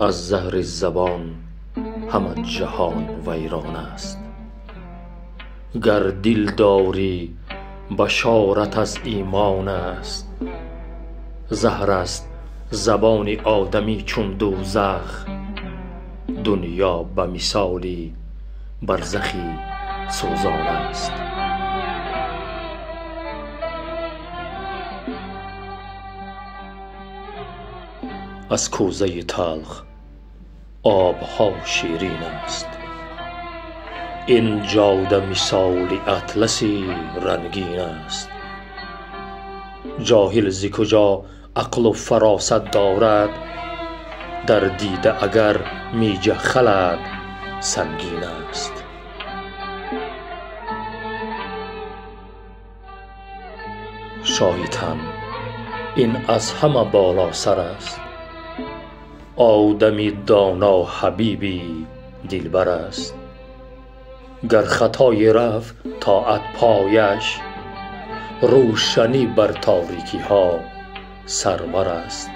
Аз заҳри забон ҳама ҷаҳон вайрон аст. Гар дил дорӣ, башорат аз имон аст. Заҳр аст забони одамӣ чун дӯзах, дунё ба мисоли барзахи сӯзон аст. Аз кӯзаи талх обҳо ширин аст. Ин ҷода мисоли атласи рангин аст. Ҷоҳил зи куҷо ақлу фаросат дорад, дар дида агар мижа халад сангин аст. Шоҳи тан ин аз ҳама болосар аст. Одами доно ҳабиби дилбар аст. Гар хатое рафт тоат пояш, рӯшанӣ бар торикиҳо сарвар аст.